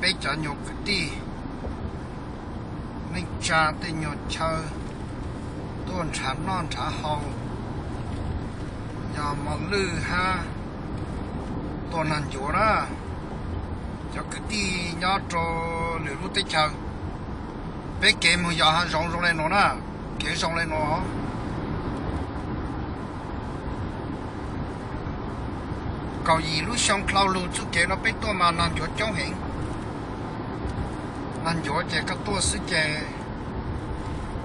Peb cov nyuag kwv tij neej tsa tej nyuag chaw tuaj nrhav noj nrhav haus, yog mos lwj hab tua nag ncuav na. Cov kwv tij nyob rau lwm lub teb chaws, peb kev mus yos hav zoov zoo le nuav na, kev zoo le nuav. Kaum yim lub xyoo dlhau lug txuj kev no peb tuaj mas nag ncuav coob heev. Nag ncuav ces koj tuaj xwb ces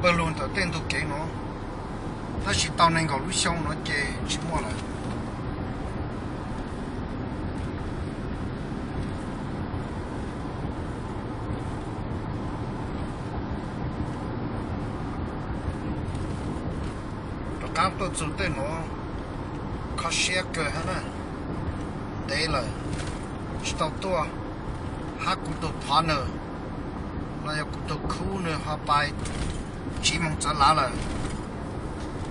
pawg lug ntawm tej ntug kev nuav, tab sis tau nees nkaum lub xyoo nuav ces tsis muaj lawm. Rov qaab tuaj txug tej nuav kho siab kawg hab na. Ntev lawm tsis tau tuaj, hab kuv tug partner los yog kuv tug khub nwg ho pais tsiv moog txav lav lawm,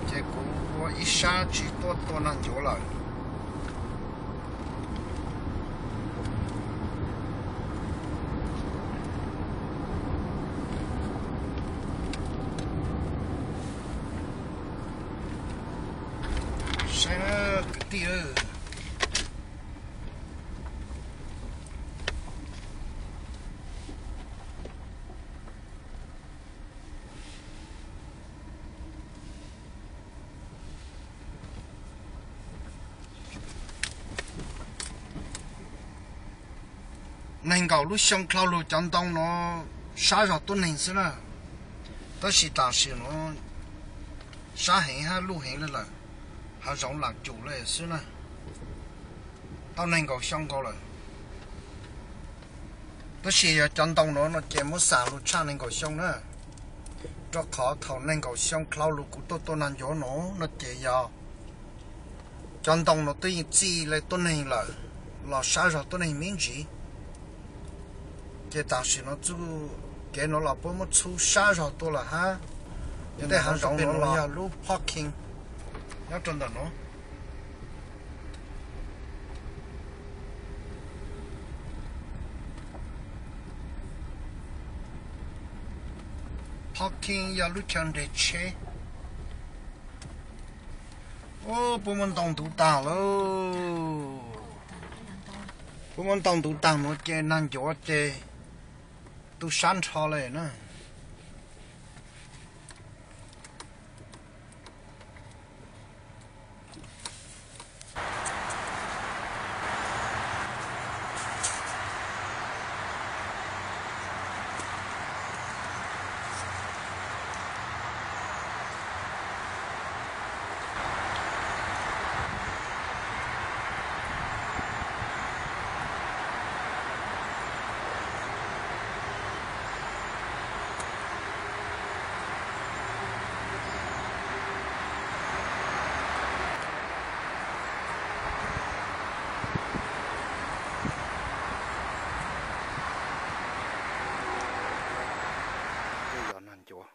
ces kuv ua ib sab tsis tuaj tua nag ncuav lawm. Saib kwv tij, nees nkaum lub xyoo dlhau lug cov ntoo nuav sab zog tuab neeg xwb na, tab sis tam sim nuav sab heev hab luj heev le lawm, hav zoov lam cum le xwb na. Tau nees nkaum xyoo nkaus lawm, tab sis yog cov ntoo nuav no ces muab xam lug tshaj nees nkaum xyoo na, rau qhov thaum nees nkaum xyoo dlhau lug kuv tuaj tua nag ncuav nuav no ces yog cov ntoo nuav twb yeej txij le tuab neeg lawm, los sab zog tuab neeg me ntsis. Ces tam sim nuav txuj kev nuav los puab muab txhub sab zog tuaj lawm hab. Tej hav zoov nuav los yog lub parking nyob rau ntawm nuav. Parking yog lub chaw nres tsheb. Ub, puab muab ntoo ntuv taag lauj. Puab muab ntoo ntuv taag nuav ces nag ncuav ces tu sab nrho le na. Yog nag ncuav,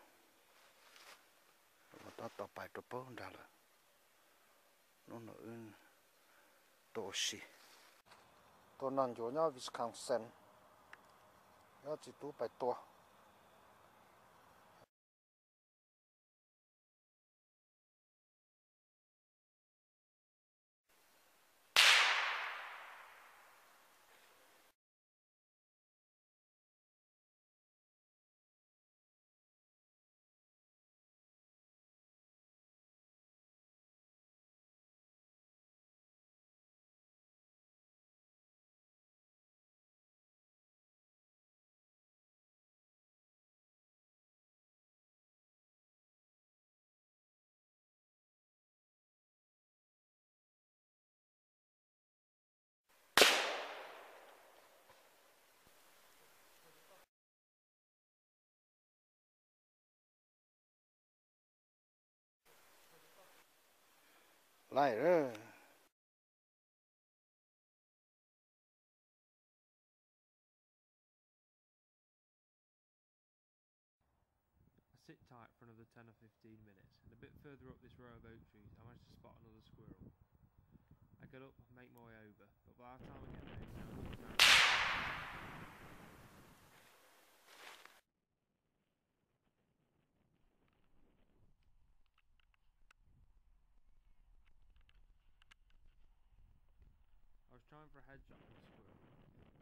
tab tom pais rau puag nrag lawm. Hnub no wb tuaj ua si, tua nag ncuav nyob Wisconsin, nyob txiv tub pais tua. Laij, I sit tight for another ten or fifteen minutes, and a bit further up this row of oak trees, I manage to spot another squirrel. I get up, make my way over, but by the time I get there, he's now in the ground. Time for a headshot from the squirrel,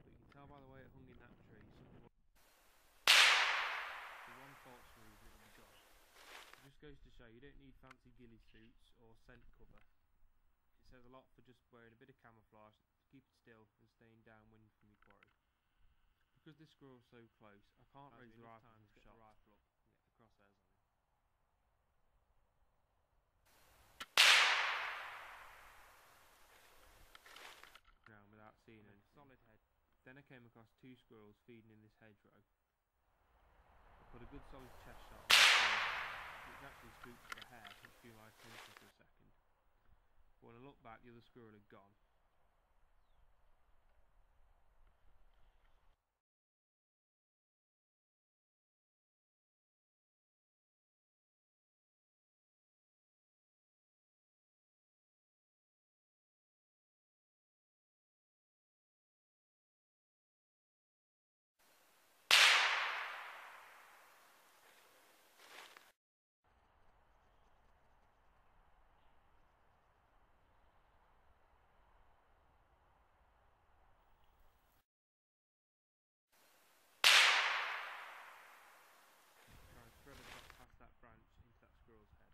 but you can tell by the way it hung in that tree, something was, the one false move and it would be gone. It just goes to show you don't need fancy ghillie suits or scent cover. It says a lot for just wearing a bit of camouflage to keep it still and staying downwind from your quarry. Because this squirrel's so close, I can't raise the rifle up and get the rifle up and get the crosshairs on him. Ground without seeing anything. Solid head. Then I came across two squirrels feeding in this hedgerow. I put a good solid chest shot on the squirrel, which actually spooked the hare, which drew my attention for a second. But when I looked back, the other squirrel had gone. Try and thread a shot past that branch into that squirrel's head.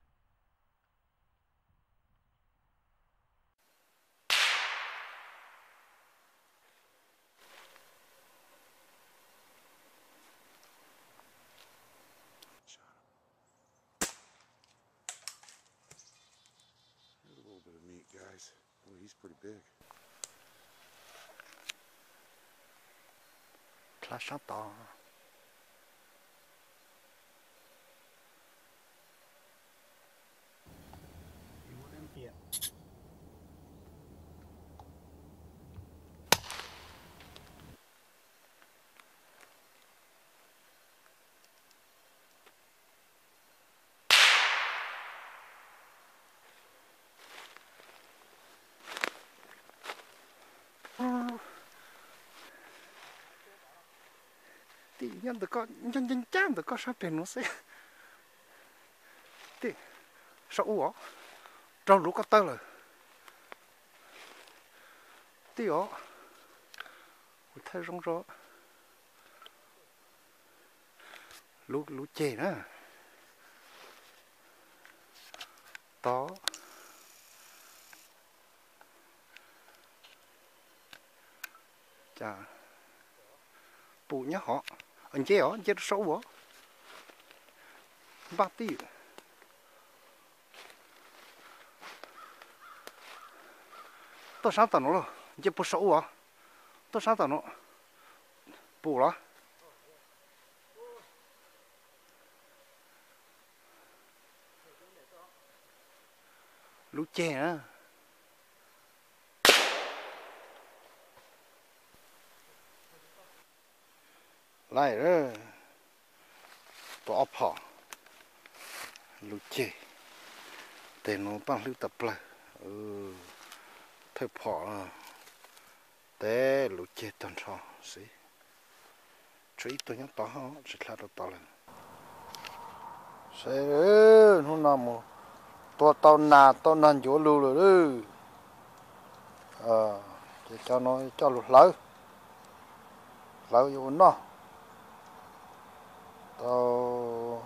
There's a little bit of meat, guys. Oh, he's pretty big. Dlha sab tod. Tim nyob ntawm koj, nyob ncaj ncaj ntawm koj sab pem nuav xwb. Tim, saum ub os, raug luv koj tawg lawm. Tim os, kuv thaij zoo zoo. Luv, luv ceg na. Tod. Cas pum nyob hov, nce os, nce rau saum ub os. Npaj tij. Tuaj sab tom no los nce puag saum ub os. Tuaj sab tom no. Pum los. Lub ceg na. Laij, tua ob phom. Lub ceg. Tej nuav paaj hlwb tag plawg. Thawj phom tes lub ceg tag nrho xwb. Tshuav ib tug nyob tod, tsis dlha rau tod lawm. Saib, hnub no mus tua tau nas, tau nag ncuav lug lawm. Ces cov no coj lug hlawv, hlawv yuav ua noj. Tau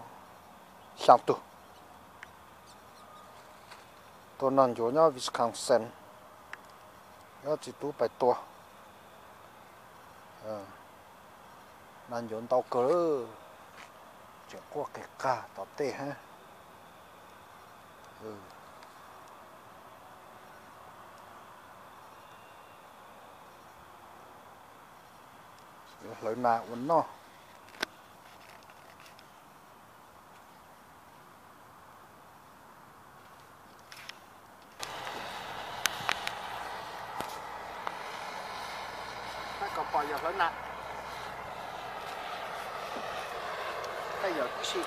xyaa tug. Tua nag ncuav nyob Wisconsin, nyob txiv tub pais tua. Nag ncuav ntau kawg, tseem quaj qig qag tom tej hab. Yuav hlawv nas ua noj. Thaij kom pom yog hlawv nas. Thaij yog tib si.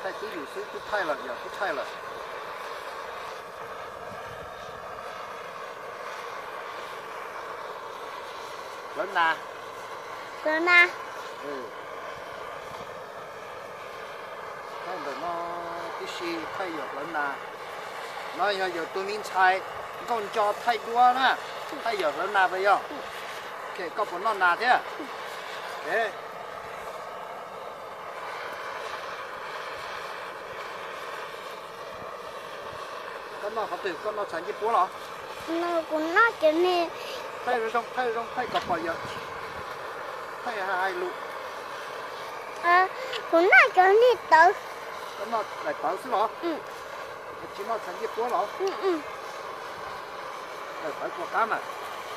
Thaij tib yus xwb, twb thaij lawm, yog twb thaij lawm. Hlawv nas. Hlawv nas. Thaij ntawm no tib si, thaij yog hlawv nas. No yog yus tug me ntxhais. Nkauj nco thaij duab na, thaij yawm hlawv nas puas yog? Koj puas noj nas thiab? Koj noj qhov twg? Koj noj txhais ncej puab los? Kuv noj cov ne. Thaij zoo, thaij zoo, thaij kom pom yawm. Thaij hais lus. Kuv noj cov niag tawv. Koj noj daim tawv xwb los? Tsis noj txhais ncej puab los? Daim tawv puas qab mas?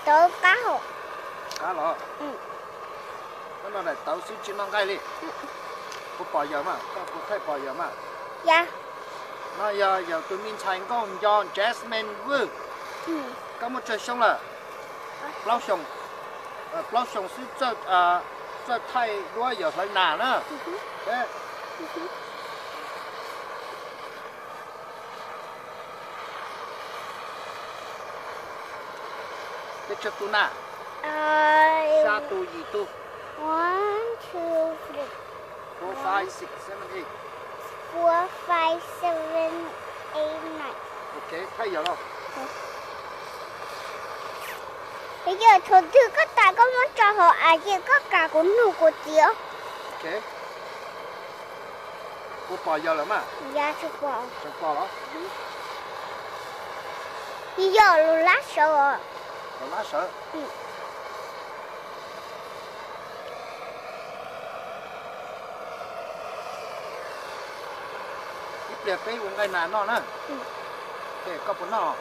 Tawv qab hos. Qab los? Koj noj daim tawv xwb tsis noj nqaij li. Puas pom yawm mas? Koj puas thaij pom yawm mas? Yog. No yog yawm tus me ntxhais nkauj nco Jasmine Vwj. Koj muaj tsawg xyoo lawm? Plaub xyoos. Plaub xyoos xwb txawj thaij duab yawm hlawv nas na. Peb tsawg tus na? Xya tus, yim tus. One, two, three. Four, five, six, seven, eight. Four, five, seven, eight, nine. Ok, thaij yawm los. Yog thaum twg koj tas koj muab tso hauv av ces koj kam kuv nug kuv txiv. Ok. Puas pom yawm lawm mas? Yog tsis pom. Tseem pom los? Yog los lab sawv os. Los lab sawv. Ib pliag peb ua nqaij nas noj na. Koj puas noj?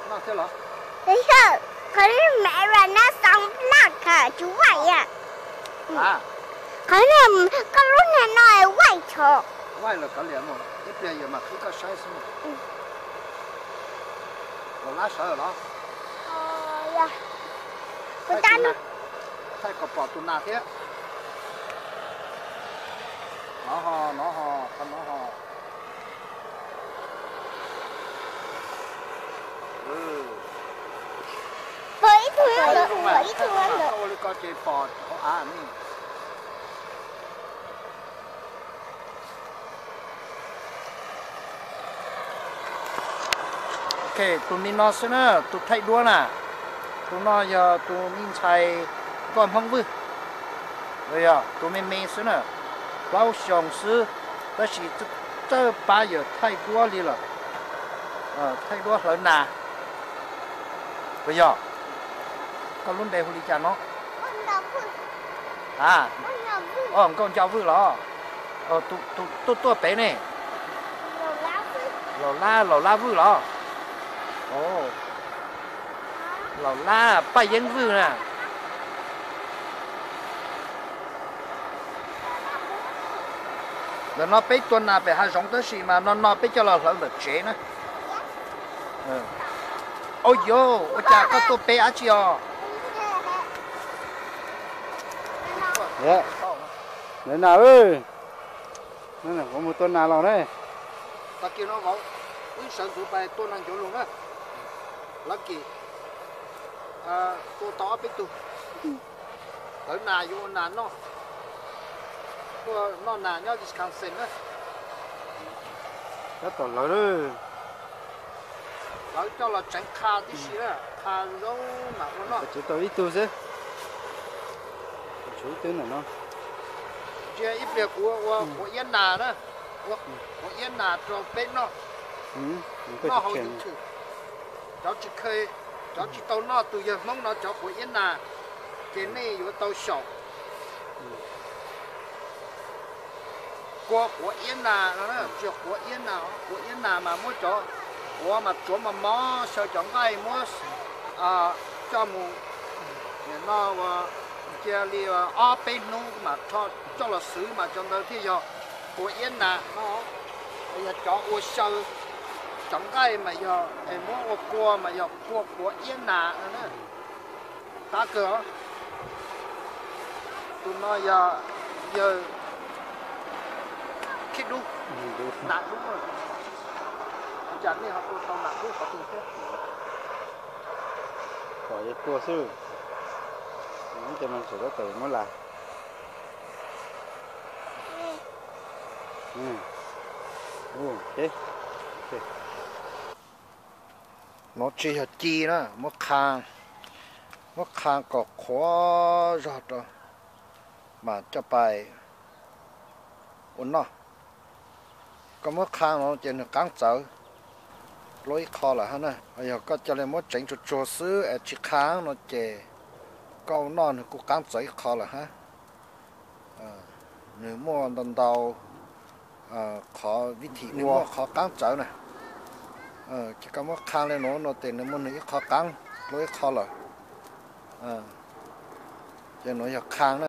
Noj thiab los? Qhov no me ra na xoo laj kha tsis waij yam. Qhov no koj lub niag no waij tso. Waij los kav liam no, ib pliag yawm mam qhib koj saib xwb. Los lab sawv los? Thaij kom pom tus nas thiab. No ho, no ho, qhov no ho. Pom ib tug, pom ib tug. Ua li ko ces pom hauv av ne. Ok, tus me no xwb na, tus thaij duab na. Tus no yog tus me ntxhais nkauj Hmoob Vwj. Yog tus me me xwb na, plaub xyoos xwb, tab sis txawj pab yawm thaij duab li lawm. Thaij duab hlawv nas. Puas yog? Koj lub npe hu li cas no? A, Nkauj Nco Vwj los? Tuaj tuaj pem ne. Laus Lab, Laus Lab Vwj los? Laus Lab Paj Yeeb Vwj na. Ntawm no peb tua nas pem hav zoov tab sis mas no no peb coj los hlawv ntawm tsev na. Au yau, ua cas koj tuaj peb dab tsi os? Hlawv nas, kuv mus tua nas los ne. Tag kis no vauv, wb sawv ntxuv pais tua nas ncuav lug na. Lawv kis tua tau ob peb tug. Hlawv nas yuav ua nas noj. Tuaj noj nas nyob Wisconsin na. Tab tom hlawv lawm. Lawv coj los tseev qha tib si na, qha zoo mas ua noj. Tseev tau ib tug xwb. Tshuav ib tug ntawm no. Cia ib pliag kuv ua quav iab nas na, ua quav iab nas rau peb noj. Noj hauv YouTube. Cov tsis kheev, cov tsis tau noj tus yawg Hmoob no cov quav iab nas, ces nej yuav tau xyaum. Kua quav iab nas no, tsis yog quav iab nas, quav iab nas mas muab cov quav mas tsuav mos mos xyaw cov nqaij muab coj mus, no cia li ob peb hnub mas rho coj los xwb mas cov ntawd thiaj yog quav iab nas no. Yog cov ua xyaw cov nqaij mas yog es muab ua kua mas yog kua quav iab nas no na. Qab kawg os. Tus no yog yawg Khib Dub, nas dub. Ua cas nej ho tua tau nas dub qhov twg thiab? Pom yawg tua xwb. Ib co no tseem tab tom muab las. Nuav tsi yog ci na, muab qha, muab qha kom qhuav zog rau mas coj pais ua noj. Koj muab qha no ces nwg qaab txawv dlua ib qho lawm hab na. Yog koj ca le muab tseev tsuag tsuag xwb es tsi qha no ces koj ua noj nwg kuj qaab txawv ib qho lawm hab. Nwg muaj ntau ntau qhov vib thim, nwg muaj qhov qaab txawv na. Ces koj muab qha le nuav no ces nwg muaj nwg ib qho qaab dlua ib qho lawm. Ces nuav yog qha na.